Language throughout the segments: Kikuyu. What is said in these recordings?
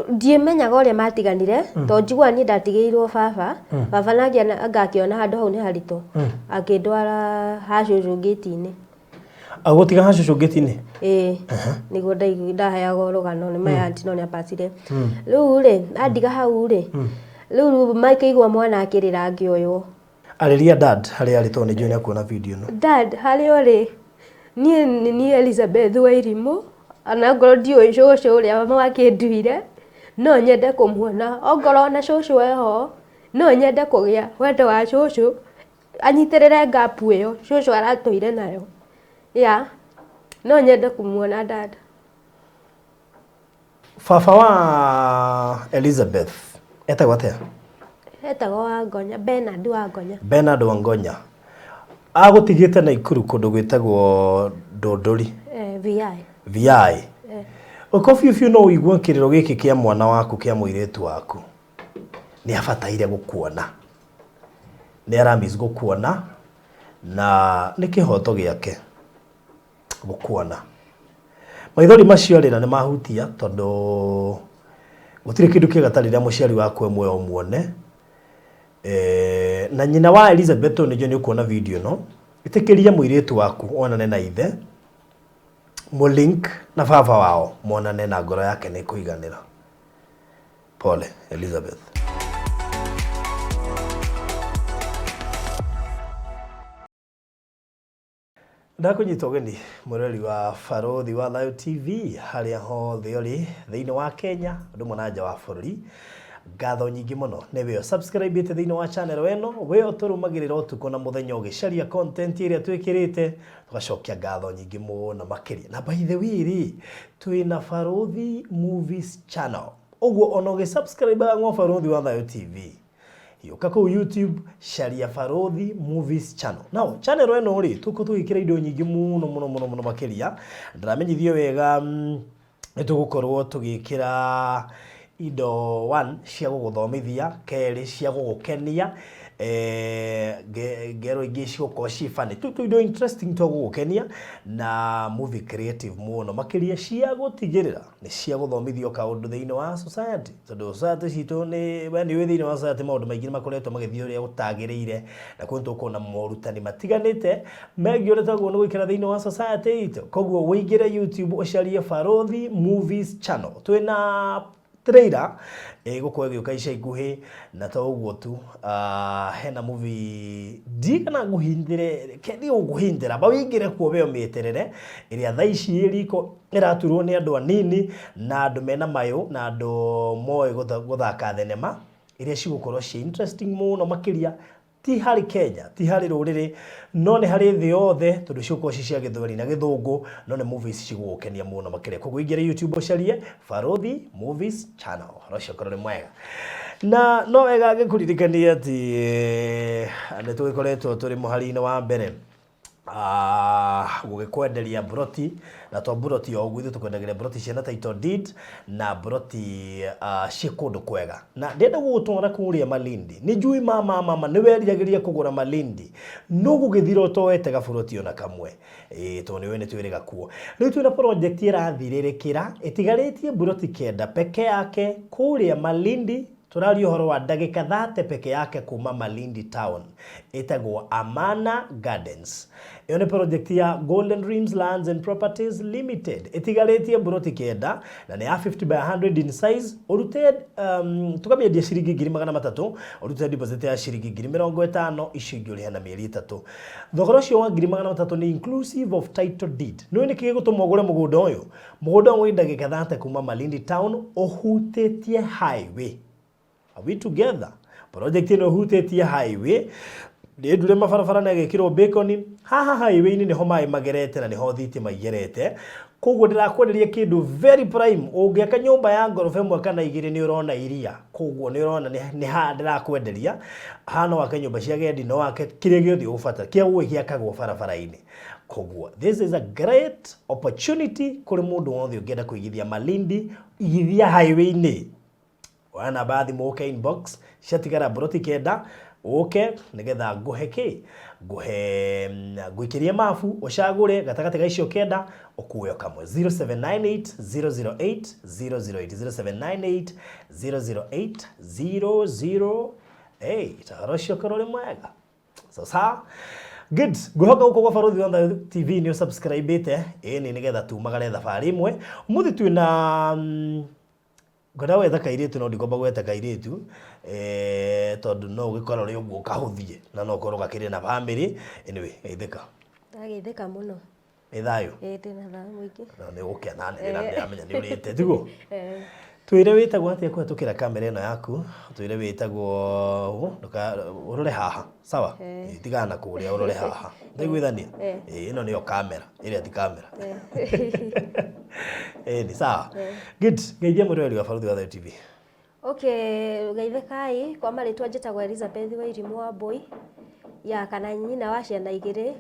Ndiĩmenyaga ũrĩa matiganire, tondũ njiguaga niĩ ndatigĩirwo baba. Baba nake anga akĩona handũ hau nĩ haritũ, akĩndwara ha cũcũ ngĩti-inĩ. Agũtiga ha cũcũ ngĩti-inĩ? Ĩĩ, nĩguo ndaheagwo rũgano nĩ my aunty no nĩ apacire. Rĩu rĩ, andiga hau rĩ, rĩu makĩigua mwana akĩrĩra ngĩoywo. Arĩria dad harĩa arĩ tondũ nĩ njũĩ nĩ akuona video ĩno. Dad, harĩa ũrĩ, niĩ nĩ niĩ Elizabeth Wairimũ, ona ngorwo ndiũĩ cũcũ ũrĩa wakĩnduire, no nyende kũmuona. Ongorwo ona cũcũ eho, no nyende kũgĩa wendo wa cũcũ, anyitĩrĩre gap ĩyo cũcũ aratũire nayo. Yeah, no nyende kũmuona dad. Baba wa Elizabeth etagwo atĩa? Etagwo Wangonya, Bernard Wangonya. Bernard Wangonya. Agũtigĩte Naikuru kũndũ gwĩtagwo Ndũndũri. Eh, VI. VI. Eh. Ũko biũ biũ no ũigue kĩrĩro gĩkĩ kĩa mwana waku kĩa mũirĩtu waku. Nĩ abataire gũkuona. Nĩ aramiss gũkuona na nĩ kĩhoto gĩake. Gũkuona. Maithori macio rĩ, na nĩ mahutia tondũ gũtirĩ kĩndũ kĩega ta rĩrĩa mũciari waku e muoyo ũmuone. Na nyina wa Elizabeth tondũ nĩ njũĩ nĩ ũkuona video ĩno, ĩtĩkĩria mũirĩtu waku onane na ithe, mũ link na baba wao monane na ngoro yake nĩ ĩkũiganĩra. Pole Elizabeth. Ndakũnyita ũgeni mwĩroreri wa Barũthi wa Thayũ TV harĩa hothe ũrĩ thĩinĩ wa Kenya ũndũ ũmwe na nja wa bũrũri. Ngatho nyingĩ mũno nĩ we subscribe thĩinĩ wa channel ĩno, we ũtũrũmagĩrĩra ũtukũ na mũthenya ũgĩcaria content ĩrĩa twĩkĩrĩte, tũgacokia ngatho nyingĩ mũno makĩria. Na by the way rĩ, twĩna Barũthi Movies Channel, ũguo ona ũgĩ subscribe ngwa Barũthi wa Thayũ TV Gĩũka kũu YouTube caria Barũthi Movies Channel. Now, channel ĩno rĩ, tũgũkorwo tũgĩkĩra indo nyingĩ mũno mũno mũno mũno makĩria. Ndĩramenyithio wega nĩ tũgũkorwo tũgĩkĩra indo one cia gũgũthomithia, kerĩ cia gũgũkenia, ngerwo ingĩ cigũkorwo ci funny. Tũu tũindo interesting twa gũgũkenia na movie creative mũno makĩria cia gũtigĩrĩra nĩ cia gũthomithio kaũndũ thĩinĩ wa society. Tondũ society citũ nĩ we nĩ ũĩ thĩinĩ wa society maũndũ maingĩ nĩ makoretwo magĩthiĩ ũrĩa gũtagĩrĩire, na kũu nĩ tũkuona morutani matiganĩte megiĩ ũrĩa twagĩrĩirwo nĩ gũikara thĩinĩ wa society itũ. Koguo ũingĩre YouTube ũcarie Barũthi Movies Channel. Twĩna trailer ĩgũkorwo ĩgĩũka ica ikuhĩ na to ũguo tu, hena movie ndiũĩ kana ngũhithĩre, reke ndigũkũhithĩra, amba ũingĩre kuo we ũmĩeterere, ĩrĩa thaa ici ĩ riko. Ĩraturwo nĩ andũ anini na andũ mena mayũ na andũ moĩ gũthaka thenema iria cigũkorwo ciĩ interesting mũno makĩria ti harĩ Kenya, ti harĩ rũrĩrĩ no nĩ harĩ thĩ yothe tondũ cigũkorwo ci cia gĩthweri na gĩthũngũ no nĩ movies cigũgũkenia mũno makĩria. Koguo ingĩra YouTube ũcarie Barũthi Movies Channel. Ũhoro ũcio ũkorwo nĩ mwega. Na no wega ngĩkũririkanie atĩ nĩ tũgĩkoretwo tũrĩ mũhari-inĩ wa mbere Gũgĩkwenderia mburoti, na to mburoti o ũguo, ithuĩ tũkwendagĩria mburoti ciĩna title deed na mburoti ciĩ kũndũ kwega. Na ndĩrenda gũgũtwara kũrĩa Malindi. Nĩ njũĩ ma ma ma ma nĩ weriragĩria kũgũra Malindi, no gũgĩthira ũtoete gaburoti ona kamwe. Ĩĩ tondũ nĩ ũĩ nĩ twĩrĩga kuo. Rĩu twĩna project ĩrathirĩrĩkĩra, ĩtigarĩtie mburoti kenda peke yake kũrĩa Malindi. Tũraria ũhoro wa ndagĩka thate peke yake kuma Malindi town. Ĩtagwo Amana Gardens. Ĩyo nĩ project ya Golden Dreams Lands and Properties Limited. Ĩtigarĩtie mburoti kenda na nĩ ya 50 by 100 in size. Ũrute tũkamĩendia ciringi 300,000, ũrute deposit ya ciringi 50,000, icio ingĩ ũrĩhe na mĩeri ĩtatũ. Thogora ũcio wa 300,000 nĩ inclusive of title deed. Nĩũĩ nĩkĩ gĩgũtũma ũgũre mũgũnda ũyũ? Mũgũnda ũyũ wĩ ndagĩka thate kuma Malindi town ũhutĩtie highway. Are we together? Project ĩno ĩhutĩtie highway nĩ ndure mabarabara na ĩgekĩrwo bacon. Haha highway-inĩ nĩho maĩ magerete na nĩho thitima igerete. Koguo ndĩrakwenderia kĩndũ very prime. Ũngĩaka nyũmba ya ngoroba ĩmwe kana igĩrĩ nĩ ũrona iria. Koguo nĩ ũrona nĩ haha ndĩrakwenderia. Haha no wake nyũmba cia agendi, no wake kĩrĩa gĩothe ũgũbatara. Kĩa ũĩ gĩakagwo barabara-inĩ. Koguo this is a great opportunity kũrĩ mũndũ wothe ũngĩenda kũigithia Malindi, igithia highway-inĩ. Oya namba ya thimũ ũke inbox, ciatigara mburoti kenda, Ũke nĩgetha ngũhe kĩ? Ngũhe ngũikĩrie mabu ũcagũre gatagatĩ ga icio kenda ũkuoe kamwe. 0798 008 008 0798 008 008. Ũhoro ũcio ũkorwo ũrĩ mwega. Sasa good, ngwĩhoka gũkũ gwa Barũthi wa Thayũ TV nĩ ũsubscribĩte ĩni nĩgetha tumagare thabarĩ ĩmwe. Ũmũthĩ twĩna ngwenda gweta kairĩtu no ndikwamba gweta kairĩtu tondũ no ũgĩkorwo ũrĩ ũguo kahũthie na no ũkorwo gakĩrĩ na bamĩrĩ. Anyway, geithĩka. Ndageithĩka mũno. Nĩ thayũ? Ĩĩ, ndĩna thayũ mũingĩ. No nĩ ũgũkena nĩ ndĩramenya nĩ ũrĩte tiguo? Twĩre wĩtagwo atĩa kũhetũkĩra kamera ĩno yaku, twĩre wĩtagwo ũrore haha, sawa? Tigana na kũrĩa ũrore haha. Ndaiguithania? Ĩno nĩyo kamera, ĩrĩa ti kamera. Ĩni, sawa. Good. Ngeithia mwĩroreri wa Barũthi wa Thayũ TV. Okay, geithĩkai, kwa marĩtwa njĩtagwo Elizabeth Wairimu Wambui, ya kana nyina wa ciana igĩrĩ.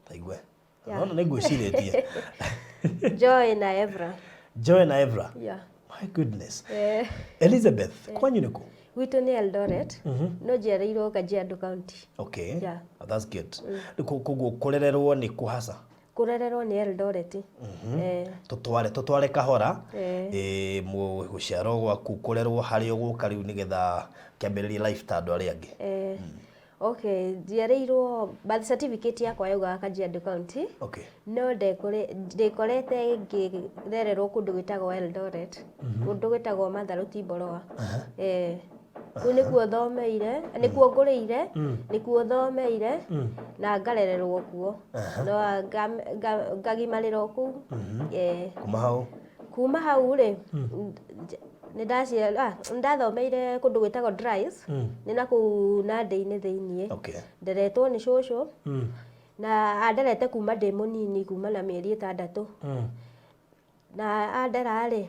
Taigue. Nona nĩ ngwĩcirĩtie. Joy na Evra. Joy na Evra. Yeah. My goodness. Elizabeth, kwanyu nĩ kũ? Gwitũ nĩ Eldoret, no njiarĩirwo Kajiado County. Okay. Yeah. Oh, that's good. Koguo kũrererwo nĩ kũ hasa? Kũrererwo nĩ Eldoret. Tũtware tũtware kahora. Gũciarwo gwaku, kũrerwo harĩa ũgũka rĩu nĩgetha kĩambĩrĩrie life ta andũ arĩa angĩ. Okay, njiarĩirwo birth certificate yakwa yaugaga Kajiado County. No ndĩkorete ngĩrererwo kũndũ gwĩtagwo Eldoret, kũndũ gwĩtagwo Matharũ Timboroa. Kũu nĩkuo thomeire, nĩkuo ngũrĩire, nĩkuo thomeire na ngarererwo kuo. Na ngagimarĩra o kũu. Kuma hau? Kuma hau rĩ, nĩ ndathomeire kũndũ gwĩtagwo Dries, nĩ na kũu Nandĩ-inĩ thĩiniĩ. Nderetwo nĩ cũcũ, na anderete kuma ndĩ mũnini kuma na mĩeri 6. Na andera rĩ,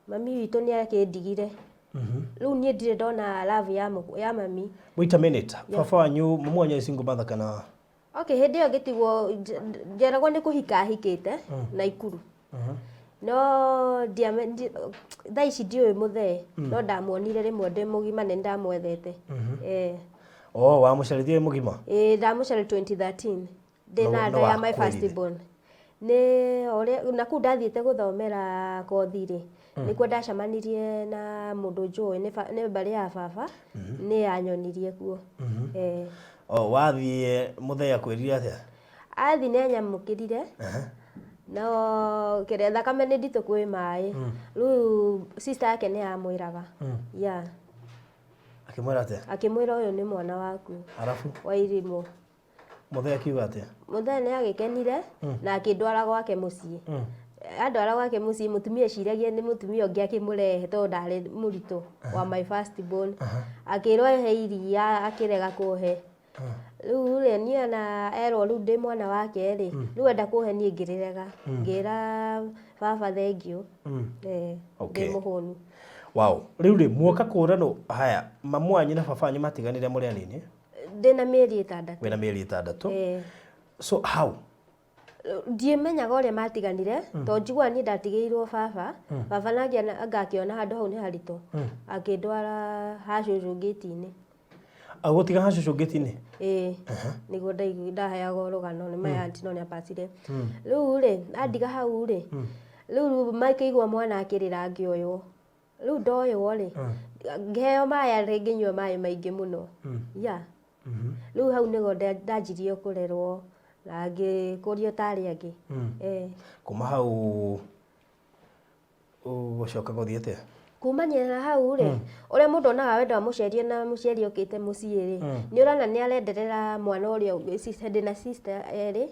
mami witũ nĩ akĩndigire. Rĩu niĩ ndirĩ ndona love ya mami. Wait a minute. Baba wanyu, mamu wanyu arĩ single mother kana? Okay, hĩndĩ ĩyo ngĩtigwo njeragwo nĩ kũhika ahikĩte Naikuru. No thaa ici ndiũĩ mũthee, no ndamuonire rĩmwe ndĩ mũgima nĩ ndamwethete. Oh, wamũcarĩtie wĩ mũgima? Ĩĩ, ndamũcarĩtie 2013. Ndĩ na nda ya my first born. Nĩ ũrĩa na kũu ndathiĩte gũthomera kothi rĩ, nĩkuo ndacemanirie na mũndũ njũĩ nĩ mbarĩ ya baba, nĩ yanyonirie kuo. Oh, wathiĩ mũthee akwĩrire atĩa? Athiĩ nĩ anyamũkĩrire, no kĩrĩa thakame nĩ nditũ kwĩ maĩ. Rĩu sister yake nĩ yamwĩraga. Yeah. Akĩmwĩra atĩa? Akĩmwĩra ũyũ nĩ mwana waku. Arabu? Wairimũ. Mũthee akiuga atĩa? Mũthee nĩ agĩkenire na akĩndwara gwake mũciĩ. Andwara gwake mũciĩ mũtumia eciragia nĩ mũtumia ũngĩ akĩmũrehe tondũ ndarĩ mũritũ wa my first born. Akĩrwo ehe iria akĩrega kũhe. Rĩu rĩ niĩ ona erwo rĩu ndĩ mwana wake rĩ, rĩu enda kũhe niĩ ngĩrĩrega. Ngĩra baba thengiũ. Ndĩ mũhũnu. Wow. Rĩu rĩ muoka kũranwo haya, mamu wanyu na baba wanyu matiganire mũrĩ anini? Ndĩna mĩeri 6. Wĩna mĩeri 6. So how? Ndiĩmenyaga ũrĩa matiganire, tondũ njiguaga niĩ ndatigĩirwo baba, baba nake anga akĩona handũ hau nĩ haritũ, akĩndwara ha cũcũ ngĩti-inĩ. Agũtiga ha cũcũ ngĩti-inĩ? Ĩĩ, nĩguo ndaheagwo rũgano nĩ my aunty no nĩ apacire. Rĩu rĩ, andiga hau rĩ, rĩu makĩigua mwana akĩrĩra ngĩoywo. Rĩu ndoywo rĩ, ngĩheo maĩ arĩ ngĩnyua maĩ maingĩ mũno. Yeah. Rĩu hau nĩho ndanjirie kũrerwo na ngĩkũrio ta arĩa angĩ. Kuma hau ũgũcoka gũthiĩ atĩa? Kumania na hau rĩ, ũrĩa mũndũ onaga wendo wa mũciari na mũciari okĩte mũciĩ rĩ, nĩ ũrona nĩ arenderera mwana ũrĩa ũngĩ, ndĩna sister erĩ,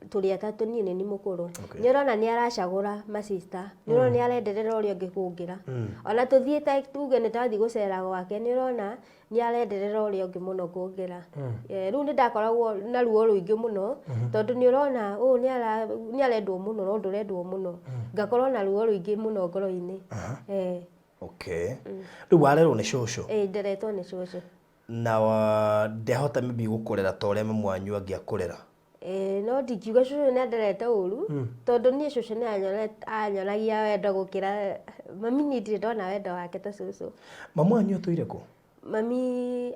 tũrĩ atatũ niĩ nĩ niĩ mũkũrũ. Nĩ ũrona nĩ aracagũra ma sister, nĩ ũrona nĩ arenderera ũrĩa ũngĩ kũngĩra. Ona tũthiĩte tuge nĩ twathiĩ gũcera gwake, nĩ ũrona nĩ arenderera ũrĩa ũngĩ mũno kũngĩra. Rĩu nĩ ndakoragwo na ruo rũingĩ mũno, tondũ nĩ ũrona ũyũ nĩ arendwo mũno no ndũrendwo mũno. Ngakorwo na ruo rũingĩ mũno ngoro-inĩ. Okay. Rĩu warerwo nĩ cũcũ? Ĩĩ, nderetwo nĩ cũcũ. Na ndehota maybe gũkũrera ta ũrĩa mamu wanyu angĩakũrera? No ndingiuga cũcũ nĩ anderete ũru, tondũ niĩ cũcũ nĩ anyonagia wendo gũkĩra mami, niĩ ndirĩ ndona wendo wake ta cũcũ. Mamu wanyu atũire kũ? Mami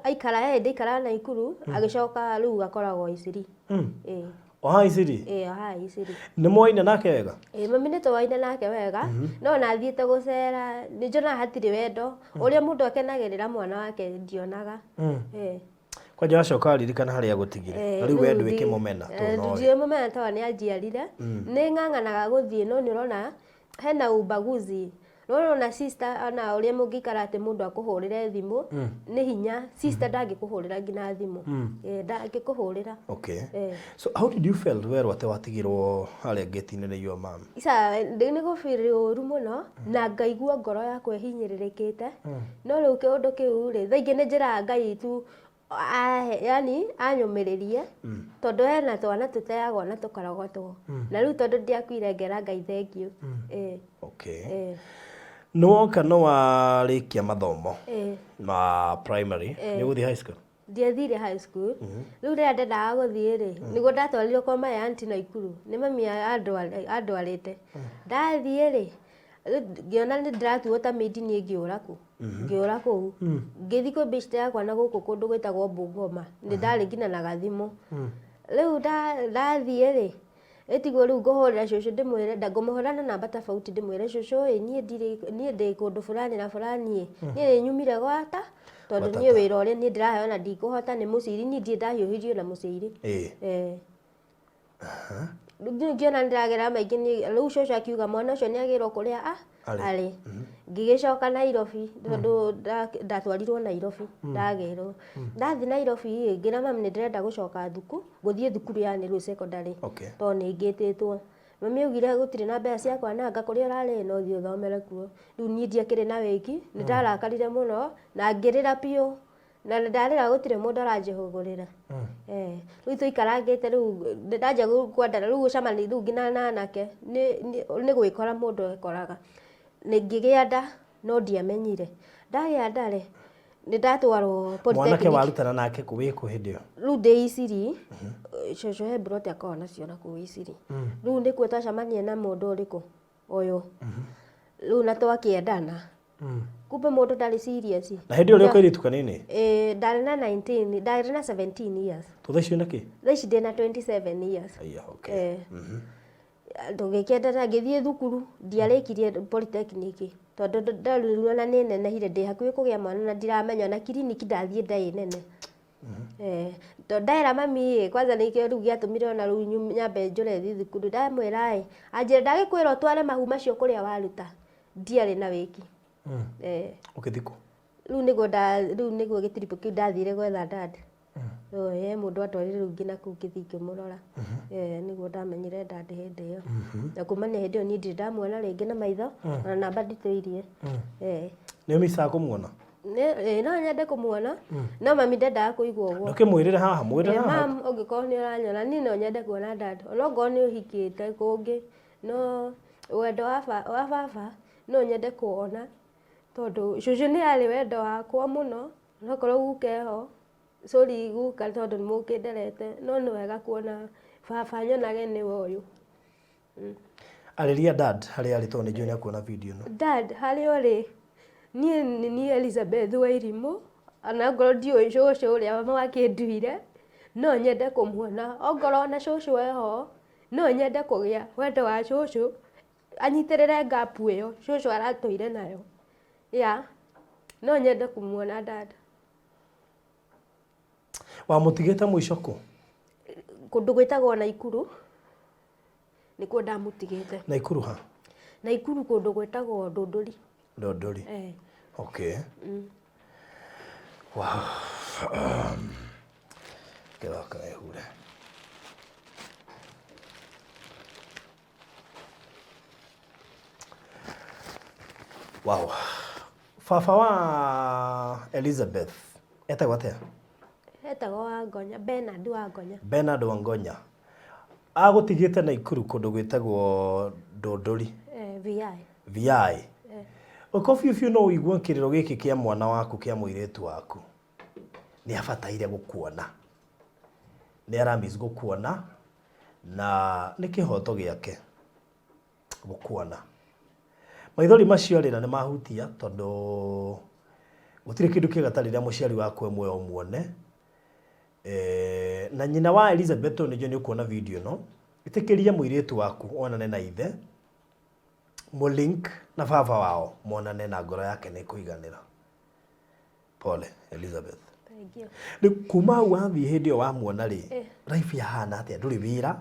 aikara he hĩndĩ aikaraga Naikuru, agĩcoka rĩu akoragwo Isiri. Ĩĩ. O haha Isiri? Ĩĩ, o haha Isiri. Nĩ mwoine nake wega? Ĩĩ, mami nĩ twoaine nake wega, no ona thiĩte gũcera nĩ njonaga hatirĩ wendo ũrĩa mũndũ akenagĩrĩra mwana wake ndionaga. Ĩĩ. Kwanja wacoka waririkana harĩa agũtigire. Na rĩu we ndwĩkĩmũmena tondũ nowe. Ndiũmũmena tondũ nĩ anjiarire. Nĩ ng'ang'anaga gũthiĩ no nĩ ũrona hena ubaguzi. Nĩwona ona sister ona ũrĩa mũngĩikara atĩ mũndũ akũhũrĩre thimũ nĩ hinya. Sister ndangĩkũhũrĩra nginya thimũ. Ĩĩ ndangĩkũhũrĩra. Okay. Ĩĩ. So how did you feel werwo atĩ watigirwo harĩa gate-inĩ nĩ your mom? Ica nĩ gũ feel ũru mũno na ngaigua ngoro yakwa ĩhinyĩrĩrĩkĩte. No rĩu kĩũndũ kĩu rĩ, thaa ingĩ nĩ njĩraga Ngai tu ahe yani anyũmĩrĩrie tondũ hena twana tũteagwo na tũkarogotwo. Na rĩu tondũ ndiakuire ngera Ngai thengiũ. Ĩĩ. Okay. Ĩĩ. Nĩ woka nĩ warĩkia mathomo Ĩĩ. ma primary, nĩ ũgũthiĩ high school? Ndiathire high school. Rĩu rĩrĩa ndendaga gũthiĩ rĩ, nĩguo ndatwarirwo kwa my aunty Naikuru. Nĩ mami andwarĩte. Ndathiĩ rĩ, rĩu ngĩona nĩ ndĩratuo ta maid niĩ ngĩũra kũ? Ngĩũra kũu. Ngĩthiĩ kwĩ beshte yakwa na gũkũ kũndũ gwĩtagwo Bungoma. Nĩ ndarĩ nginya na gathimũ. Rĩu ndathiĩ rĩ, ĩtiguo rĩu ngũhũrĩra cũcũ ndĩmwĩre, ngũmũhũrĩra na namba tofauti ndĩmwĩre cũcũ ĩ niĩ ndirĩ, niĩ ndĩ kũndũ fulani na fulani ĩ, niĩ nĩ nyumire gwa ta, tondũ niĩ wĩra ũrĩa niĩ ndĩraheo na ndikũhota nĩ mũciri, niĩ ndirĩ ndahiũhirio na mũciri. Ĩĩ. Rĩu ngĩona nĩ ndĩragerera maingĩ niĩ, rĩu cũcũ akiuga mwana ũcio nĩ agĩrwo kũrĩa arĩ. Ngĩgĩcoka Nairobi tondũ ndatwarirwo Nairobi ndagĩrwo. Ndathiĩ Nairobi ĩ, ngĩra mami nĩ ndĩrenda gũcoka thukuru, gũthiĩ thukuru yani rĩu secondary tondũ nĩ ngĩtĩtwo. Mami augire gũtirĩ na mbeca cia kwananga kũrĩa ũrarĩ no ũthiĩ ũthomere kuo. Rĩu niĩ ndiakĩrĩ na wĩki, nĩ ndarakarire mũno na ngĩrĩra biũ. Na ndarĩra gũtirĩ mũndũ aranjĩhũgũrĩra. Eh, rĩu tũikarangĩte rĩu ndanjia kwendana rĩu gũcemania rĩu nginya na anake nĩ gwĩkora mũndũ ekoraga. Ngĩgĩa nda no ndiamenyire. Ndagĩa nda rĩ, nĩ ndatwarwo Mwanake polytechnic. warutana nake kũ wĩ kũ hĩndĩ ĩyo? Rĩu ndĩ Isiri, cũcũ he mburoti akoragwo nacio nakũu Isiri. Rĩu nĩkuo twacemanirie na mũndũ ũrĩkũ? Ũyũ. Rĩu na twakĩendana. Kumbe mũndũ ndarĩ serious. Na hĩndĩ ĩyo ũrĩ o kairĩtu kanini? Ĩĩ, ndarĩ na 19, ndarĩ na 17 years. To thaa ici wĩna kĩ? Thaa ici ndĩna 27 years. Aya, okay. Eh. Tũgĩkĩendana ngĩthiĩ thukuru, ndiarĩkirie polytechnic tondũ ndarirwo na nĩ nenehire ndĩ hakuhĩ kũgĩa mwana na ndiramenya ona kiriniki ndathiĩ nda ĩ nene. Eh, tondũ ndera mami ĩ, kwanza nĩkĩo rĩu gĩatũmire ona rĩu nyambe njũre thiĩ thukuru, ndamwĩra ĩ, anjĩra ndagĩkwĩra ũtware mahu macio kũrĩa waruta. Ndiarĩ na wĩki. Eh. Ũgĩthiĩ kũ? Rĩu nĩguo nda rĩu nĩguo gĩtiribũ kĩu ndathire gwetha dad. Rĩu he mũndũ atwarire rĩu nginya kũu ngĩthiĩ ngĩmũrora. Eh, nĩguo ndamenyire dad hĩndĩ ĩyo. Na kumania hĩndĩ ĩyo niĩ ndirĩ ndamuona rĩngĩ na maitho, ona namba nditũirie. Eh. Nĩ ũmicaga kũmuona? Nĩ no nyende kũmuona, no mami ndendaga kũigua ũguo. Ndũkĩmwĩrĩre haha, mwĩrĩre Eh, haha. Mam, ũngĩkorwo nĩ ũranyona, niĩ no nyende kuona dad. Ona okorwo nĩ ũhikĩte kũngĩ, no wendo wa wa baba no nyende kuona tondũ cũcũ nĩ arĩ wendo wakwa mũno, onokorwo guka eho, sorry guka tondũ nĩ mũkĩnderete, no nĩ wega kuona baba nyonage nĩwe ũyũ. Arĩria dad harĩa arĩ tondũ nĩ njũĩ nĩ akuona video ĩno. Dad, harĩa ũrĩ, niĩ nĩ niĩ Elizabeth Wairimũ, ona ngorwo ndiũĩ cũcũ ũrĩa wakĩnduire, no nyende kũmuona, ongorwo ona cũcũ eho, no nyende kũgĩa wendo wa cũcũ, anyitĩrĩre gap ĩyo cũcũ aratũire nayo, yeah, no nyende kũmuona dad. Wamũtigĩte mũico kũ? Kũndũ gwĩtagwo Naikuru, nĩkuo ndamũtigĩte. Naikuru ha? Naikuru kũndũ gwĩtagwo Ndũndũri. Ndũndũri. Eh. Okay. Wow. Gĩthaka ĩhure. Wow. Baba wa Elizabeth etagwo atĩa? Etagwo Wangonya, Bernard Wangonya. Bernard Wangonya. Agũtigĩte Naikuru kũndũ gwĩtagwo Ndũndũri. Eh, VI. VI. Eh. Ũko biũ biũ no ũigue kĩrĩro gĩkĩ kĩa mwana waku kĩa mũirĩtu waku. Nĩ abataire gũkuona. Nĩ aramiss gũkuona na nĩ kĩhoto gĩake gũkuona. Maithori macio rĩ na nĩ mahutia tondũ Gũtirĩ kĩndũ kĩega ta rĩrĩa mũciari waku e muoyo ũmuone. Eh, na nyina wa Elizabeth ũyũ nĩnjũĩ nĩ ũkuona video ĩno. Ĩtĩkĩria mũirĩtu waku onane na ithe, mũlink na baba wao monane na ngoro yake nĩ ĩkũiganĩra. Pole Elizabeth. Thank you. Rĩu kuma hau wathiĩ hĩndĩ ĩyo wamuona rĩ, Eh. life yahana atĩa? Ndũrĩ wĩra,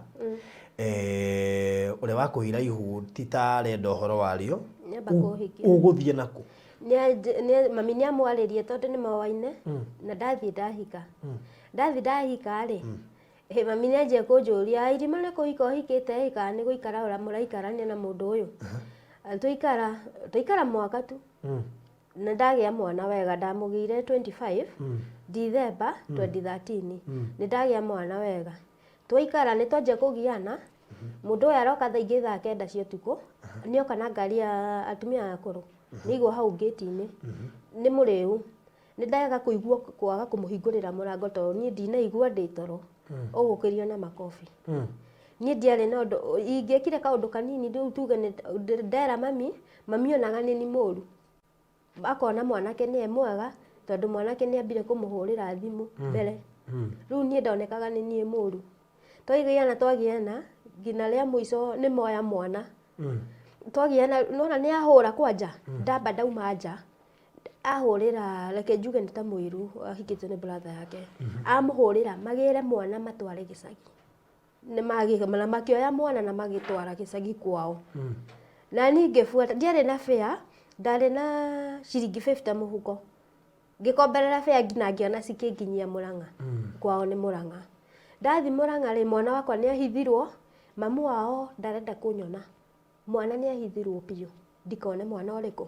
eh, ũrĩa wakũhira ihu ti ta arenda ũhoro warĩo. Nĩamba kũhikia. Ũgũthiĩ nakũ? Mami nĩ amwarĩrie tondũ nĩ moaine na ndathiĩ ndahika. Ndathiĩ ndahika rĩ, ĩ, mami nĩ anjia kũnjũria irima nĩ kũhika ũhikĩte ĩ kana nĩ gũikara mũraikarania na mũndũ ũyũ. Tũikara tũikara mwaka tu na ndagĩa mwana wega ndamũgĩire 25 December 2013 nĩ ndagĩa mwana wega. Twaikara nĩ twanjia kũgiana mũndũ ũyũ aroka thaa ingĩ thaa 9 cia ũtukũ nĩoka na ngari ya atumia akũrũ nĩaigwo hau ngĩti-inĩ nĩ mũrĩu nĩ ndaga kũigua kwaga kũmũhingũrĩra mũrango tondũ niĩ ndinaigua ndĩ toro ũgũkĩrio na makobi. Niĩ ndiarĩ na ũndũ ingĩekire kaũndũ kanini rĩu tuge ndera mami, mami onaga nĩ niĩ mũru akona mwanake nĩwe mwega tondũ mwanake nĩ ambire kũmũhũrĩra thimũ mbere. Rĩu niĩ ndonekaga nĩ niĩ mũru. Twagiana twagiana nginya rĩa mũico nĩ moya mwana. Twagiana nĩwona nĩ ahũra kwanja ndamba ndauma nja ahũrĩra reke njuge nĩ ta mũiru ahikĩtio nĩ brother yake amũhũrĩra magĩre mwana matware gĩcagi. Na makĩoya mwana na magĩtwara gĩcagi kwao. Na niĩ ngĩbuata ndiarĩ na fare ndarĩ na ciringi 50 mũhuko. Ngĩkomberera fare nginya ngĩona cikĩnginyia Mũrang'a kwao nĩ Mũrang'a. Ndathiĩ Mũrang'a rĩ mwana wakwa nĩ ahithirwo mamu wao ndarenda kũnyona. Mwana nĩ ahithirwo biũ ndikone mwana ũrĩkũ.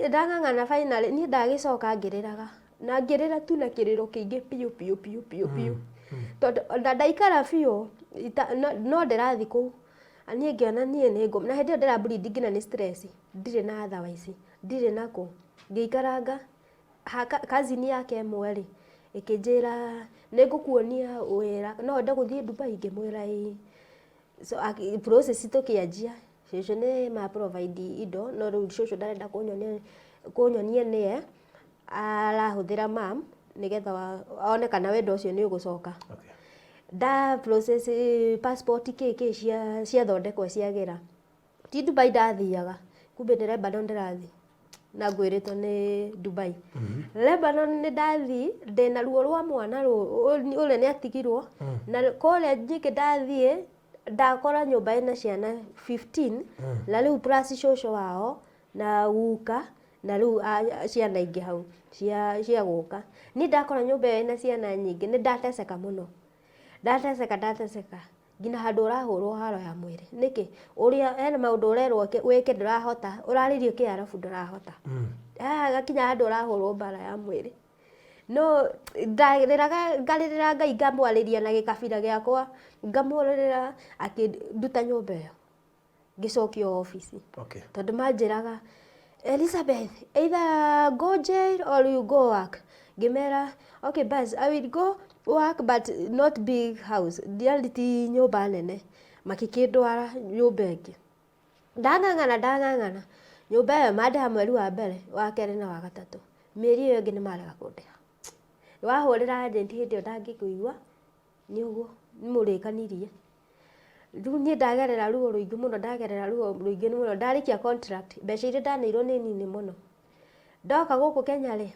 Ndang'ang'ana finally niĩ ndagĩcoka ngĩrĩraga na ngĩrĩra tu na kĩrĩro kĩingĩ biũ biũ biũ biũ biũ. Tondũ ona ndaikara biũ no ndĩrathiĩ kũu niĩ ngĩona niĩ nĩ ngũ na hĩndĩ ĩyo ndĩra bleed nginya nĩ stress ndirĩ na otherwise ndirĩ na kũ. Ngĩikaranga cousin yake ĩmwe rĩ ĩkĩnjĩra nĩ ngũkuonia wĩra no wende gũthiĩ Dubai ngĩmwĩra ĩĩ. So process tũkĩanjia cũcũ nĩ ma provide indo no rĩu cũcũ ndarenda kũnyonia nĩye arahũthĩra mam nĩgetha one kana wendo ũcio nĩ ũgũcoka. Nda process passport kĩ kĩ ciathondekwo ciagĩra. Ti Dubai ndathiaga kumbe nĩ Lebanon ndĩrathiĩ na ngwĩrĩtwo nĩ Dubai. Lebanon nĩ ndathiĩ ndĩna ruo rwa mwana ũrĩa nĩ atigirwo na kũrĩa ningĩ ndathiĩ ndakora nyũmba ĩna ciana 15 na rĩu plus cũcũ wao na guka na rĩu ciana ingĩ hau cia gũka. Niĩ ndakora nyũmba ĩyo ĩna ciana nyingĩ nĩ ndateceka mũno. Ndateceka ndateceka nginya handũ ũrahũrwo haro ya mwĩrĩ. Nĩkĩ? Ũrĩa hena maũndũ ũrerwo wĩke ndũrahota, ũrarĩrio kĩarabu ndũrahota. Haha gakinya handũ ũrahũrwo mbara ya mwĩrĩ. No ndarĩraga ngarĩrĩra Ngai ngamwarĩria na gĩkabira gĩakwa ngamũrĩrĩra akĩnduta nyũmba ĩyo ngĩcokio obici. Tondũ manjĩraga Elizabeth either go jail or you go work. Ngĩmera okay bas I will go work but not big house. Ndiarĩ ti nyũmba nene. Makĩkĩndwara nyũmba ĩngĩ. Ndang'ang'ana ndang'ang'ana nyũmba ĩyo mandĩha mweri wa mbere, wa kerĩ na wa gatatũ. Mĩeri ĩyo ĩngĩ nĩ marega kũndĩha. Wahũrĩra agent hĩndĩ ĩyo ndangĩkũigua nĩ ũguo nĩ mũrĩkanirie. Rĩu niĩ ndagerera ruo rũingĩ mũno ndagerera ruo rũingĩ mũno ndarĩkia contract mbeca iria ndaneirwo nĩ nini mũno. Ndoka gũkũ Kenya rĩ,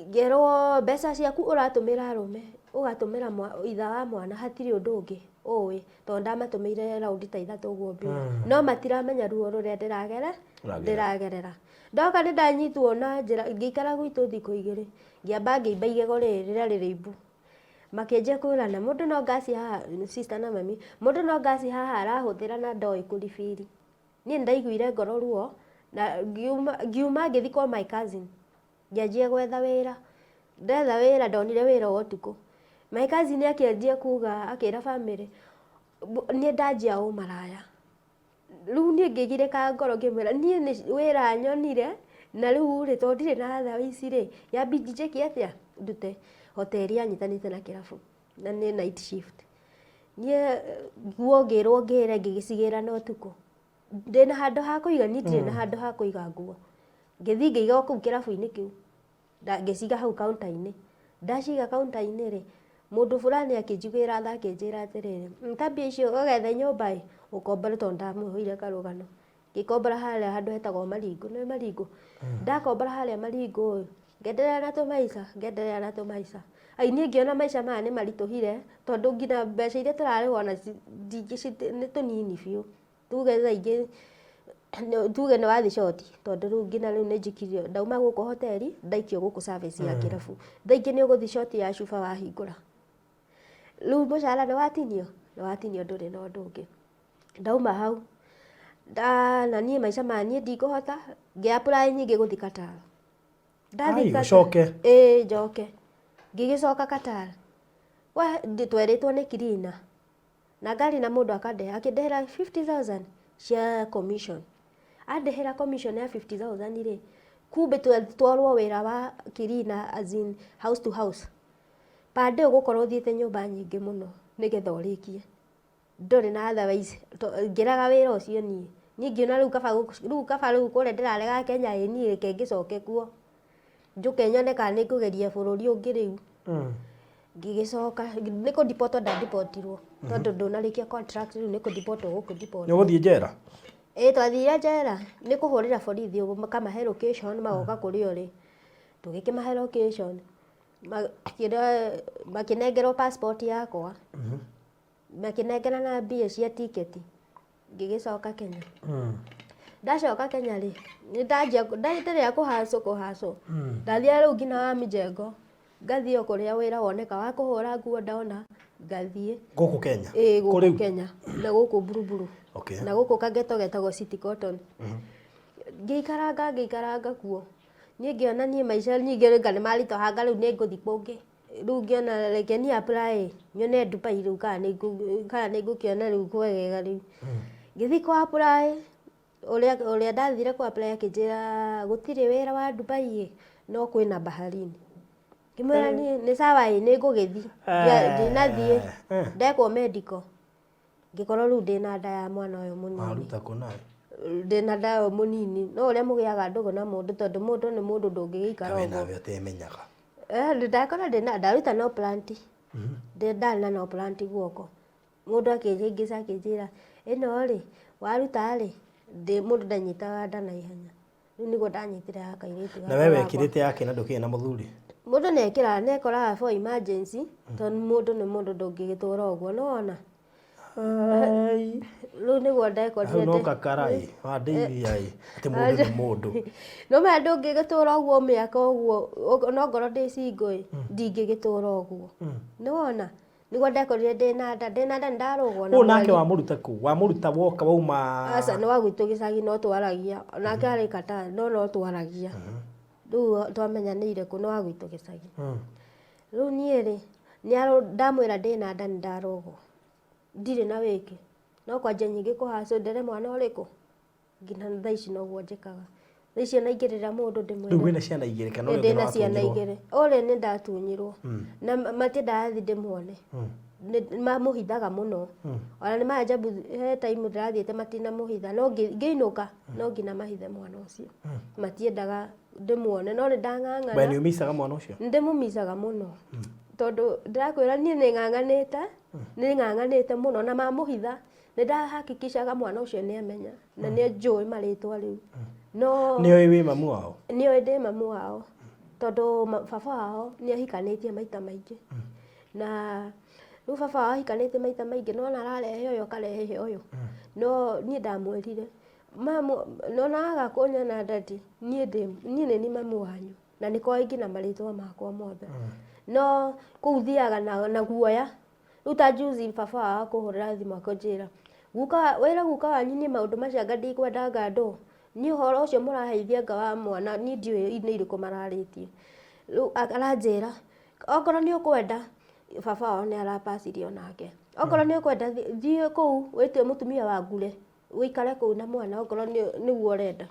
ngerwo mbeca ciaku ũratũmĩra arũme ũgatũmĩra ithe wa mwana hatirĩ ũndũ ũngĩ ũĩ tondũ ndamatũmĩire raundi ta 3 ũguo mbia. No matiramenya ruo rũrĩa ndĩragerera. Ndoka nĩ ndanyitwo na njĩra ngĩikara gwitũ thikũ 2 ngĩamba ngĩimba igego rĩrĩ rĩrĩa rĩrĩ imbu. Makĩanjia kwĩrana mũndũ no ngaci haha sister na mami mũndũ no ngaci haha arahũthĩra na ndoĩ kũribiri. Niĩ nĩ ndaiguire ngoro ruo na ngiuma ngĩthiĩ kwa my cousin ngĩanjia gwetha wĩra. Ndetha wĩra ndonire wĩra wa ũtukũ. My cousin akĩanjia kuga akĩra bamĩrĩ niĩ ndanjia ũmaraya. Rĩu niĩ ngĩgirĩka ngoro ngĩmwĩra niĩ nĩ wĩra nyonire na rĩu rĩ tondũ ndirĩ na thaa ici rĩ yambindi njĩke atĩa ndute hoteli yanyitanĩte na kĩrabu na nĩ night shift. Niĩ nguo ngĩrwo ngĩre ngĩgĩcigĩra na ũtukũ. Ndĩna handũ ha kũiga niĩ ndirĩ na handũ ha kũiga nguo. Ngĩthiĩ ngĩiga o kũu kĩrabu-inĩ kĩu. Ngĩciga hau counter-inĩ. Ndaciga counter-inĩ rĩ, mũndũ fulani akĩnjiguĩra tha akĩnjĩra atĩrĩrĩ, ta mbia icio ũgethe nyũmba ĩ, ũkombore tondũ ndamũheire karũgano. Ngĩkombora harĩa handũ hetagwo Maringũ, nĩũĩ Maringũ? Ndakombora harĩa Maringũ ĩ, ngenderea na tũmaica, ngenderea na tũmaica. Ai niĩ ngĩona maica maya nĩ maritũhire, tondũ nginya mbeca iria tũrarĩhwo ona nĩ tũnini biũ. Tuge thaa ingĩ tuge nĩ wathiĩ short, tondũ rĩu nginya rĩu nĩ njikirio, ndauma gũkũ hoteli, ndaikio gũkũ service ya kĩrabu. Thaa ingĩ nĩ ũgũthiĩ short ya cuba wahingũra. Rĩu mũcara nĩ watinio? Nĩ watinio ndũrĩ na ũndũ ũngĩ. Ndauma hau, na niĩ maica maya niĩ ndikũhota, ngĩ apply nyingĩ gũthiĩ Qatar. Ndathiĩ Ai, Qatar- ũcoke? Ĩĩ njoke. Ngĩgĩcoka Qatar. We twerĩtwo nĩ cleaner. Na ngari na mũndũ akandĩha, akĩndĩhĩra 50,000 cia commission. Andĩhĩra commission ya 50,000 rĩ, kumbe twarwo wĩra wa cleaner as in house to house. Per day ũgũkorwo ũthiĩte nyũmba nyingĩ mũno nĩgetha ũrĩkie. Ndũrĩ na otherwise ngĩrega wĩra ũcio niĩ. Niĩ ngĩona rĩu kaba rĩu kaba rĩu kũrĩa ndĩraregaga Kenya ĩ niĩ reke ngĩcoke kuo. Njũke nyone kana nĩ ngũgeria bũrũri ũngĩ rĩu. Ngĩgĩcoka nĩ kũndipotwo ndandipotirwo tondũ ndũnarĩkia contract rĩu nĩ kũndipotwo gũkũndipotwo. Nĩ ũgũthiĩ njera? Ĩĩ twathire njera nĩ kũhũrĩra borithi ũguo makamahe location magoka kũrĩa ũrĩ. Tũgĩkĩmahe location makĩnengerwo passport yakwa. Makĩnengera na mbia cia tiketi ngĩgĩcoka Kenya. Ndacoka Kenya rĩ, nĩ ndanjia ndenderea kũhacũ kũhacũ. Ndathiaga rĩu nginya wa mjengo, ngathiĩ o kũrĩa wĩra woneka wa kũhũra nguo ndona ngathiĩ. Gũkũ Kenya? Ĩĩ Kũ gũkũ rĩu? Kenya na gũkũ Buruburu. Okay. Na gũkũ kageto getagwo City Cotton. Ngĩikaranga ngĩikaranga kuo, niĩ ngĩona niĩ maica ningĩ anga nĩ maritũhanga rĩu nĩ ngũthiĩ kũngĩ. Rĩu ngĩona reke niĩ apply nyone Dubai rĩu kana nĩ kana nĩ ngũkĩona rĩu kwegega rĩu. Ngĩthiĩ kũ apply, ũrĩa ũrĩa ndathire kũ apply akĩnjĩra gũtirĩ wĩra wa Dubai ĩ, no kwĩna Bahrain. Ngĩmwĩra niĩ nĩ sawa ĩ nĩ ngũgĩthiĩ. Ndinathiĩ, ndekwo medical, ngĩkorwo rĩu ndĩna nda ya mwana ũyũ mũnini. Waruta kũ nayo? Ndĩna nda ũyũ mũnini, no ũrĩa mũgĩaga ndũgũ na mũndũ tondũ mũndũ nĩ mũndũ ndũngĩgĩikara We ũguo. nawe ũtemenyaga. Ndakora ndĩna ndaruta no plant. Ndarĩ na no plant guoko. Mũndũ akĩnjĩngĩca akĩnjĩra ĩno rĩ, waruta rĩ, mũndũ ndanyitaga nda naihenya. Rĩu nĩguo ndanyitire ya kairĩtu Na we wekĩrĩte yake na ndũkĩrĩ na mũthuri? Mũndũ nĩ ekĩraga nĩ ekoraga for emergency, tondũ mũndũ nĩ mũndũ ndũngĩgĩtũra ũguo nĩ wona. Ai. Rĩu nĩguo ndekorire Hau no kakara ĩ, wandeithia ĩ, atĩ mũndũ nĩ mũndũ. No maya ndũngĩgĩtũra ũguo mĩaka ũguo, no ngorwo ndĩ single ĩ, ndingĩgĩtũra ũguo. Nĩ wona? Nĩguo ndekorire ndĩna nda, ndĩna nda nĩ ndarũgwo na Ũyũ nake mweri. wamũruta kũ? Wamũruta woka wauma Aca nĩ wa gwitũ gĩcagi no twaragia, onake arĩ Qatar no no twaragia. Rĩu twamenyanĩire kũ nĩ wa gwitũ gĩcagi. Rĩu niĩ rĩ, ndamwĩra ndĩna nda nĩ ndarũgwo. Ndirĩ na wĩki. No kwanjia nyingĩ kũhacwo ndere mwana ũrĩkũ? Nginya thaa ici noguo njĩkaga. Thaa ici ona ingĩrĩra mũndũ ndĩmwĩre. Rĩu wĩna ciana igĩrĩ kana ũrĩa ũngĩ Ndĩna ciana nĩwatunyirwo? igĩrĩ. Ũrĩa nĩ ndatunyirwo. Na matiendaga thiĩ ndĩmuone. Mamũhithaga mũno. Ona nĩ maajabu he time ndĩrathiĩte matinamũhitha. No ngĩinũka no nginya mahithe mwana ũcio. Matiendaga ndĩmuone no nĩ We ndang'ang'ana. nĩ ũmicaga mwana ũcio? Nĩ ndĩmũmicaga mũno. Tondũ ndĩrakwĩra niĩ nĩ ng'ang'anĩte, nĩ ng'ang'anĩte mũno na mamũhitha nĩ ndahakikishaga mwana ũcio nĩ amenya na nĩ njũĩ marĩtwa rĩu. No Nĩ oĩ wĩ mamu wao? nĩ oĩ ndĩ mamu wao tondũ baba wao nĩ ahikanĩtie maita maingĩ. Na rĩu baba wao ahikanĩtie maita maingĩ nona ararehe ũyũ akarehe ũyũ. No niĩ ndamwĩrire mamu nona aga kũnyona daddy niĩ ndĩ niĩ nĩ niĩ mamu wanyu na nĩ koĩ nginya marĩtwa makwa mothe. No kũu thiaga na guoya. Rĩu ta juzi baba wao akũhũrĩra thimũ akũnjĩra guka wĩra guka wanyu niĩ maũndũ macio anga ndikwenda anga ndũ. Niĩ ũhoro ũcio mũraheithia anga wa mwana niĩ ndiũĩ nĩ irĩkũ mararĩtie. Rĩu aranjĩra okorwo nĩ ũkwenda baba wao nĩ arapacirie onake. Okorwo nĩ ũkwenda thiĩ kũu wĩtue mũtumia wa ngure ũikare kũu na mwana okorwo nĩguo ũrenda.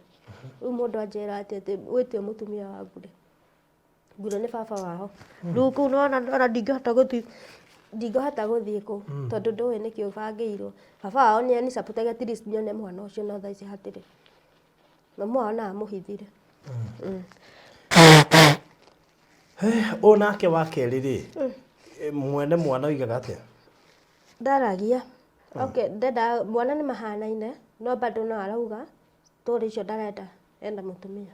Rĩu mũndũ anjĩra atĩ atĩ wĩtue mũtumia wa ngure. Ngure nĩ baba wao. Rĩu kũu nĩwona ona ndingĩhota gũthiĩ ndingĩhota gũthiĩ kũu tondũ ndũĩ nĩkĩ ũbangĩirwo. Baba wao nĩ ani support at least nyone mwana ũcio no thaa ici hatirĩ. Mamu wao no amũhithire. Ũyũ nake wa kerĩ rĩ, mwene mwana oigaga atĩa? Ndaragia. Okay, ndenda mwana nĩ mahanaine no bado no arauga story icio ndarenda, enda mũtumia.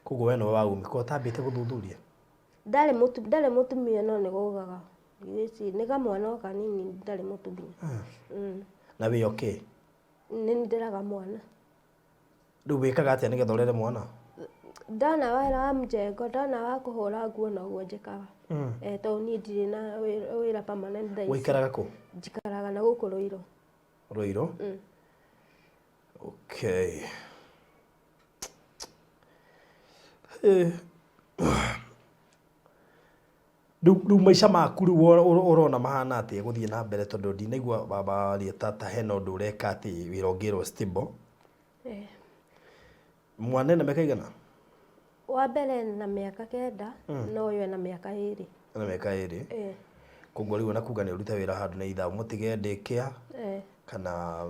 Koguo we nĩwe waumi, ko ũtambĩte gũthuthuria? Ndarĩ mũtu ndarĩ mũtumia no nĩ gũgaga. Nĩ kamwana o kanini ndarĩ mũtumia. Na wĩ okay? Nĩ nderaga mwana. Rĩu wĩkaga atĩa nĩgetha ũrere mwana? Ndona wĩra wa mjengo, ndona wa kũhũra nguo noguo njĩkaga. Eh, tondũ niĩ ndirĩ na wĩra permanent thaa ici. Ũikaraga kũ? Njikaraga na gũkũ Rũirũ. Rũirũ? Okay. Eh. Rĩu maica maku rĩu ũrona mahana atĩa gũthiĩ na mbere tondũ ndinaigua baba aria ta hena ũndũ ũreka atĩ wĩra ũngĩrwo stable. Eh. Mwana ena mĩaka igana? Wa mbere na mĩaka 9, no ũyũ ena mĩaka 2. Ena mĩaka 2. Eh. Koguo rĩu ona kuga nĩ ũrute wĩra handũ nĩ either ũmũtige daycare Eh. kana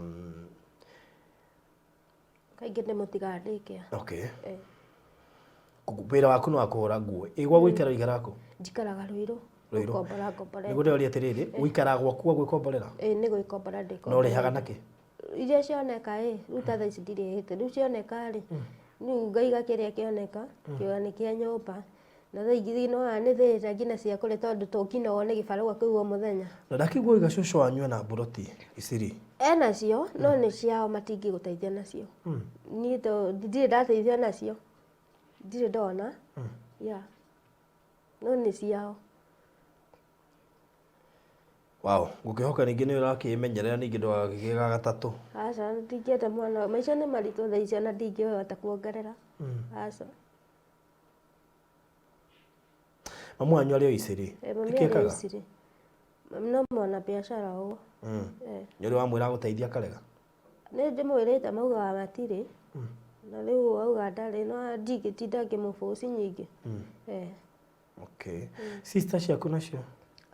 Kaingĩ ndĩmũtigaga daycare. Okay. Eh. Koguo wĩra waku nĩ wa kũhũra nguo. Ĩ gwa gũikara ũikaraga kũ? Njikaraga Rũirũ. Rũirũ. Gũkombora ngomborete. Nĩguo ndĩroria atĩrĩrĩ, ũikaraga gwaku gwa gwĩkomborera? Ĩ nĩ gwĩkombora ndĩkomborete. Na ũrĩhaga nakĩ? Iria cioneka ĩ, rĩu ta thaa ici ndirĩhĩte, rĩu cioneka rĩ, rĩu ngaiga kĩrĩa kĩoneka, kĩoya nĩ kĩa nyũmba, na thaa ingĩ no nĩ thĩĩte nginya cia kũrĩa tondũ tũkinagwo nĩ gĩbarũa kĩu o mũthenya. Na ndakĩigua ũiga cũcũ wanyu ena mburoti Isiri? Enacio, no nĩ ciao matingĩgũteithia nacio. Niĩ to ndirĩ ndateithio nacio, ndirĩ ndona, yeah, no nĩ ciao. Wow, ngũkĩhoka ningĩ nĩ ũrakĩmenyerera ningĩ ndũgakĩgĩe ga gatatũ. Aca, ndingĩenda mwana, maica nĩ maritũ thaa ici ona ndingĩhota kuongerera. Aca. Mamu wanyu arĩ o Isiri? Mami Nĩkĩ arĩ o ekaga? Isiri. Mami no mwana biacara ũguo. Nĩ ũrĩ wamwĩra agũteithia akarega? Nĩ ndĩmwĩrĩte maugaga matirĩ. Na rĩu auga ndarĩ no ndingĩtinda ngĩmũbũci nyingĩ. Eh. Okay. Sister ciaku nacio?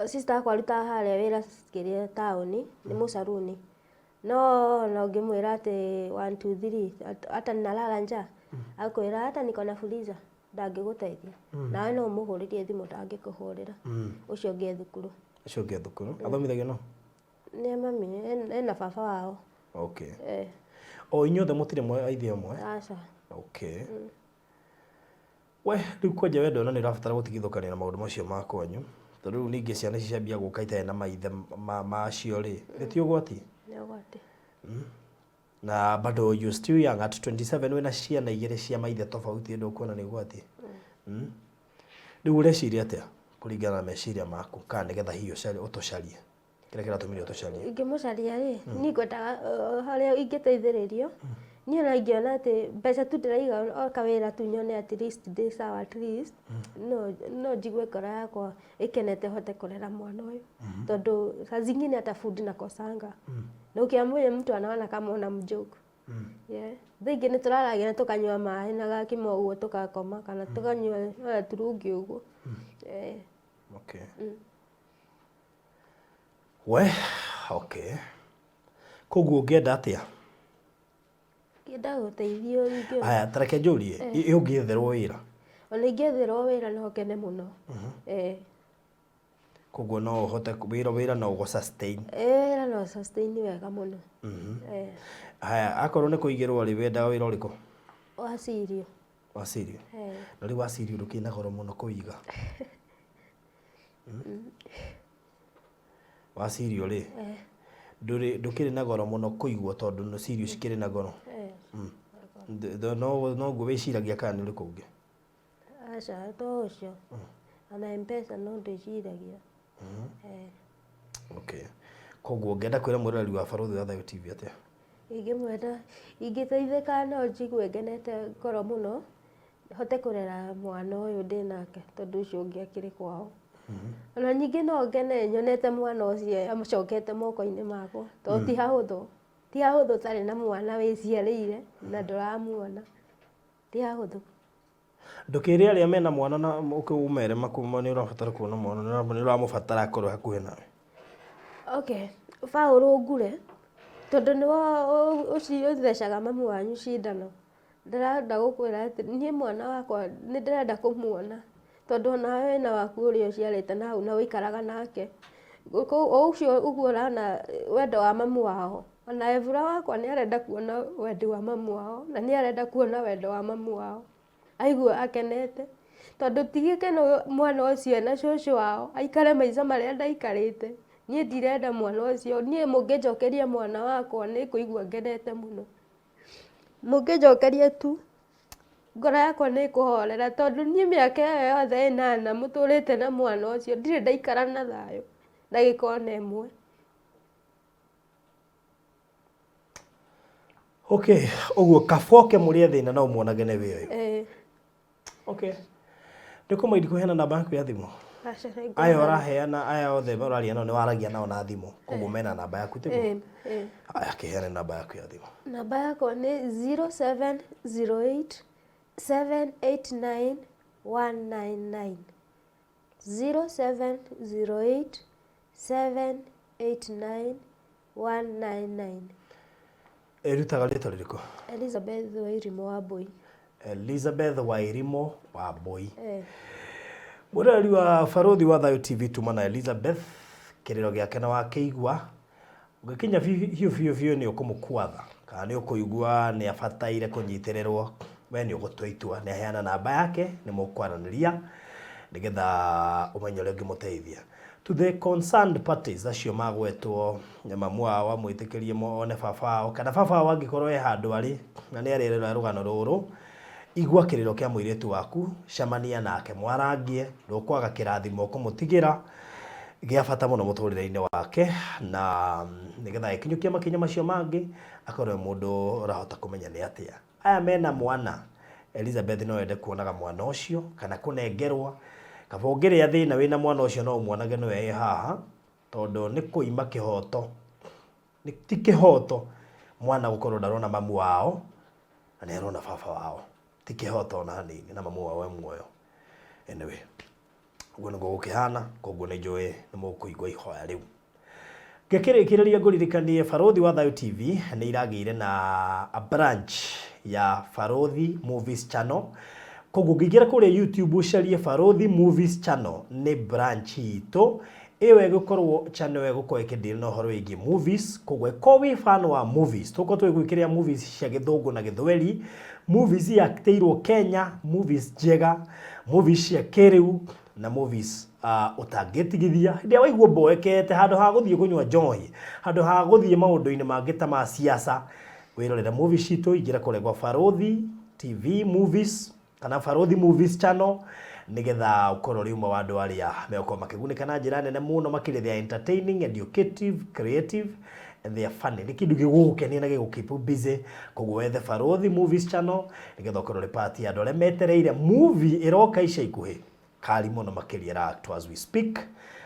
Sister akwa arutaga harĩa wĩra kĩrĩa taũni, nĩ mũcaruni. No ona ũngĩmwĩra atĩ 1 2 3 hata nalala njaa, akwĩra hata niko na fuliza, ndangĩgũteithia. Nawe no ũmũhũrĩrie thimũ ndangĩkũhũrĩra. Ũcio ũngĩ e thukuru. Ũcio ũngĩ e thukuru. Athomithagio no? Nĩ mami, ena baba wao. Okay. Eh. O inyuothe mũtirĩ mwa ithe ũmwe? Aca. Okay. We, rĩu kwanja we ndona nĩ ũrabatara gũtigithũkania na maũndũ macio ma kwanyu. Tondũ rĩu ningĩ ciana ici ciambia gũka itarĩ na maithe macio rĩ, nĩ ti ũgwati? Nĩ ũgwati. Na bado you still young at 27 wĩna ciana igĩrĩ cia maithe tofauti ndũkuona nĩ ũgwati? Rĩu ũreciria atĩa kũringana na meciria maku kana nĩgetha hihi ũtũcarie? Kĩrĩa kĩratũmire ũtũcarie? Ingĩmũcaria rĩ, niĩ ngwendaga harĩa ingĩteithĩrĩrio, niĩ ona ingĩona atĩ mbeca tu ndĩraiga o kawĩra tu nyone at least ndĩ sawa at least, no njigue ngoro yakwa ĩkenete hote kũrera mwana ũyũ. Tondũ saa zingine hata food nakosanga. Na ukiambia mtu anaona kama unamjoke. Yeah. Thaa ingĩ nĩ tũraragia na tũkanyua maĩ na gakima ũguo tũgakoma kana tũkanyua ona turungi ũguo. Eh. Okay. We, okay. Koguo ũngĩenda atĩa? Ngĩenda gũteithio ingĩ. Aya, ta reke njũrie, ĩ ũngĩetherwo wĩra? Ona ingĩetherwo wĩra no ngene mũno. Eh. Koguo no ũhote wĩra no ũgũ sustain. Wĩra no sustain wega mũno. Eh. Haya, akorwo nĩ kũigĩrwo rĩ, wendaga wĩra ũrĩkũ? Wa cirio. Wa cirio? Eh. Na rĩu wa cirio ndũkĩrĩ na goro mũno kũiga. Wa cirio rĩ, ndũkĩrĩ na goro mũno kũigwo tondũ cirio cikĩrĩ na goro. Noguo wĩciragia kana nĩ ũrĩkũ ũngĩ? Aca, to ũcio. Ona M-Pesa no ndĩciragia. Eh. Okay. Koguo ũngĩenda kwĩra mwĩroreri wa Barũthi wa Thayũ TV atĩa? Ingĩmwenda, ingĩteithĩka no njigue ngenete ngoro mũno, hote kũrera mwana ũyũ ndĩnake tondũ ũcio ũngĩ akĩrĩ kwao. Ona ningĩ no ngene nyonete mwana ũcio amũcokete moko-inĩ makwa, tondũ ti hahũthũ. Ti hahũthũ ũtarĩ na mwana wĩciarĩire na ndũramuona. Ti hahũthũ. Ndũkĩre arĩa mena mwana na ũmere nĩ ũrabatara kuona mwana, nĩ ũramũbatara akorwo hakuhĩ nawe. Okay, Paũlũ ngure, tondũ nĩwe ũcio ũthecaga mamu wanyu cindano. Ndĩrenda gũkwĩra atĩ niĩ mwana wakwa nĩ ndĩrenda kũmuona tondũ onawe wĩna waku ũrĩa ũciarĩte na hau na ũikaraga nake. O ũcio ũguo ũrona wendo wa mamu wao, ona Evura wakwa nĩ arenda kuona wendi wa mamu wao na nĩ arenda kuona wendo wa mamu wao. Aigue akenete tondũ ti gĩkeno mwana ũcio ena cũcũ wao aikare maica marĩa ndaikarĩte. Niĩ ndirenda mwana ũcio, niĩ mũngĩnjokeria mwana wakwa nĩ ngũigua ngenete mũno. Mũngĩnjokeria tu, ngoro yakwa nĩ ĩkũhorera tondũ niĩ mĩaka ĩyo yothe ĩnana mũtũrĩte na mwana ũcio ndirĩ ndaikara na thayũ ndagĩka ona ĩmwe. Okay, ũguo kaboke mũrĩ a thĩna no muonage nĩ wĩ ũyũ. Ĩĩ. Okay. Ndĩkũmaindi kũheana namba yaku ya thimũ. Aca, nĩ Aya ngũheana. ũraheana, aya othe ũraria nao nĩ waragia nao na thimũ. Koguo mena namba yaku tiguo? Ĩĩ, ĩĩ. Aya kĩheane namba yaku ya thimũ. Namba yakwa nĩ 0708 789 199. 0708 789 199. Ĩrutaga rĩtwa rĩrĩkũ? Elizabeth Wairimu Wambui. Elizabeth Wairimu Wambui. Eh. Mwĩroreri wa Barũthi wa Thayũ TV tuma na Elizabeth kĩrĩro gĩake na wakĩigua ũngĩkinya biũ biũ biũ nĩ ũkũmũkwatha kana nĩ ũkũigua nĩ abataire kũnyitĩrĩrwo we nĩ ũgũtua itua nĩ aheana namba yake nĩ mũkwaranĩria nĩgetha ũmenye ũrĩa ũngĩmũteithia. To the concerned parties acio magwetwo mamu wao amwĩtĩkĩrie one baba wao kana baba wao angĩkorwo e handũ arĩ na nĩ arerora rũgano rũrũ igua kĩrĩro kĩa mũirĩtu waku cemania nake mwarangie ndũkwaga kĩrathimo ũkũmũtigĩra gĩa bata mũno mũtũrĩre-inĩ wake na nĩgetha agĩkinyũkia makinya macio mangĩ akorwo e mũndũ ũrahota kũmenya nĩ atĩa Aya mena mwana, Elizabeth no ende kuonaga mwana ũcio kana kũnengerwo. Kaba ũngĩrĩa thĩna wĩna mwana ũcio no ũmuonage nĩwe ĩ haha, tondũ nĩ kũima kĩhoto, ti kĩhoto mwana gũkorwo ndarona mamu wao na nĩ arona baba wao. Ti kĩhoto ona hanini na mamu wao e muoyo. Anyway, ũguo nĩguo gũkĩhana, koguo nĩ njũĩ nĩ mũkũigua ihoya rĩu. Ngĩkĩrĩkĩrĩria ngũririkanie Barũthi wa Thayũ TV nĩ iragĩire na a branch ya Barũthi Movies Channel. Koguo ũngĩingĩra kũrĩa YouTube ũcarie Barũthi Movies Channel nĩ branch itũ ĩyo ĩgũkorwo channel ĩyo ĩgũkorwo ĩkĩdeal na ũhoro wĩgiĩ movies. Koguo ĩkorwo wĩ fan wa movies, tũgũkorwo tũgĩgwĩkĩrĩra movies cia gĩthũngũ na gĩthweri, movies iactĩirwo Kenya, movies njega, movies cia kĩrĩu na movies ũtangĩtigithia hĩndĩ ĩrĩa waigua ũmboekete handũ ha gũthiĩ kũnyua njohi handũ ha gũthiĩ maũndũ-inĩ mangĩ ta ma siasa wĩrorere movie citũ ingĩra kũrĩa gwa Barũthi TV movies kana Barũthi movies channel nĩgetha ũkorwo ũrĩ ũmwe wa andũ arĩa megũkorwo makĩgunĩka na njĩra nene mũno makĩria they are entertaining educative creative and they are funny nĩ kĩndũ gĩgũgũkenia na gĩgũ keep busy koguo wethe Barũthi movies channel nĩgetha ũkorwo ũrĩ part ya andũ arĩa metereire movie ĩroka ica ikuhĩ kali mũno makĩria ĩra act as we speak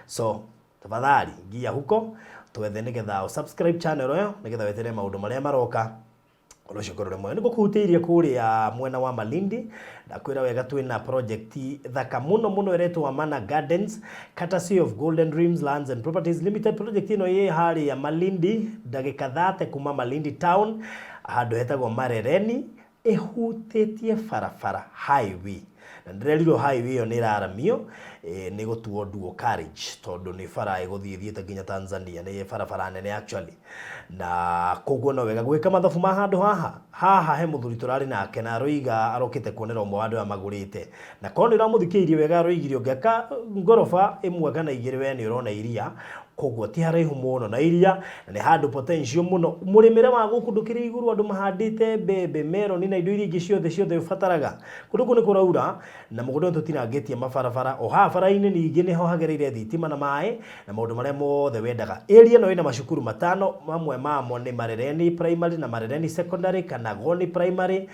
so tafadhali ngia huko twethe nĩgetha ũ subscribe channel ĩyo nĩgetha weterere maũndũ marĩa maroka ũndũ ũcio ũkorwo ũrĩ mwega nĩ ngũkũhutĩirie kũrĩa mwena wa Malindi ndakwĩra wega twĩna project thaka mũno mũno ĩretwo Amana Gardens courtesy of Golden Dreams Lands and Properties Limited project ĩno ĩ harĩa Malindi ndagĩka 30 kuma Malindi town handũ hetagwo Marereni ĩhutĩtie barabara highway na ndĩrerirwo highway ĩyo nĩ ĩraramio eh, nĩ gũtuo dual carriage tondũ nĩ bara ĩgũthiĩ ĩthiĩte nginya Tanzania nĩ barabara nene actually na koguo no wega gwĩka mathabu ma handũ haha haha he mũthuri tũrarĩ nake na aroiga arokĩte kuonera ũmwe wa andũ aya magũrĩte na korwo nĩ ũramũthikĩrĩirie wega aroigire ũngĩaka ngoroba ĩmwe kana igĩrĩ we nĩ ũrona iria koguo ti haraihu mũno na iria na nĩ handũ potential mũno mũrĩmĩre wa gũkũ ndũkĩrĩ igũrũ andũ mahandĩte mbembe meroni na indo iria ingĩ ciothe ciothe ũbataraga kũndũ kũu nĩ kũraura na mũgũnda ũyũ tũtinangĩtie mabarabara o haha bara-inĩ ningĩ nĩho hagereire thitima na maĩ na maũndũ marĩa mothe wendaga area ĩno ĩna macukuru matano mamwe mamo nĩ Marereni Primary na Marereni Secondary kana Goni Primary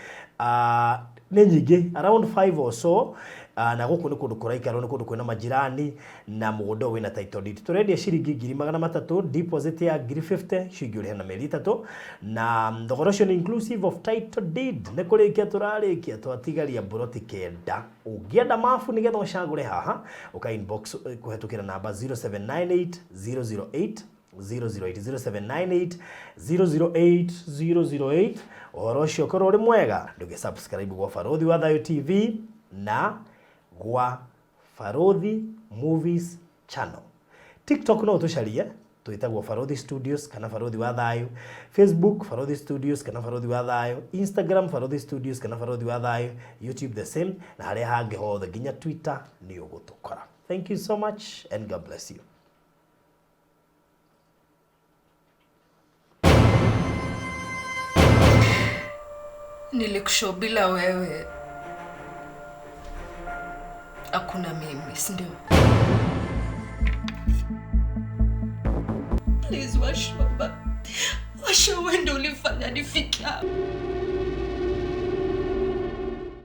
nĩ nyingĩ around 5 or so na gũkũ nĩ kũndũ kũraikarwo nĩ kũndũ kwĩna majirani na mũgũnda ũyũ wĩna title deed tũrendia ciringi 300,000 deposit ya 50,000 icio ingĩ ũrĩhe na mĩeri ĩtatũ na thogora ũcio nĩ inclusive of title deed nĩ kũrĩkia tũrarĩkia twatigaria mburoti kenda ũngĩenda mabu nĩgetha ũcagũre haha ũka inbox kũhetũkĩra namba 0798 008 008, 0798 008 008. Ũhoro ũcio ũkorwo ũrĩ mwega. Ndũge subscribe gwa Barũthi wa Thayũ TV na gwa Barũthi Movies Channel. TikTok no ũtũcarie, twĩtagwo Barũthi Studios kana Barũthi wa Thayũ. Facebook Barũthi Studios kana Barũthi wa Thayũ. Instagram Barũthi Studios kana Barũthi wa Thayũ. YouTube the same, na harĩa hangĩ hothe nginya Twitter nĩ ũgũtũkora. Thank you so much and God bless you. Nilikushow bila wewe hakuna mimi, si ndio? Please Washoba, Washo, wewe ndio ulifanya nifike hapa.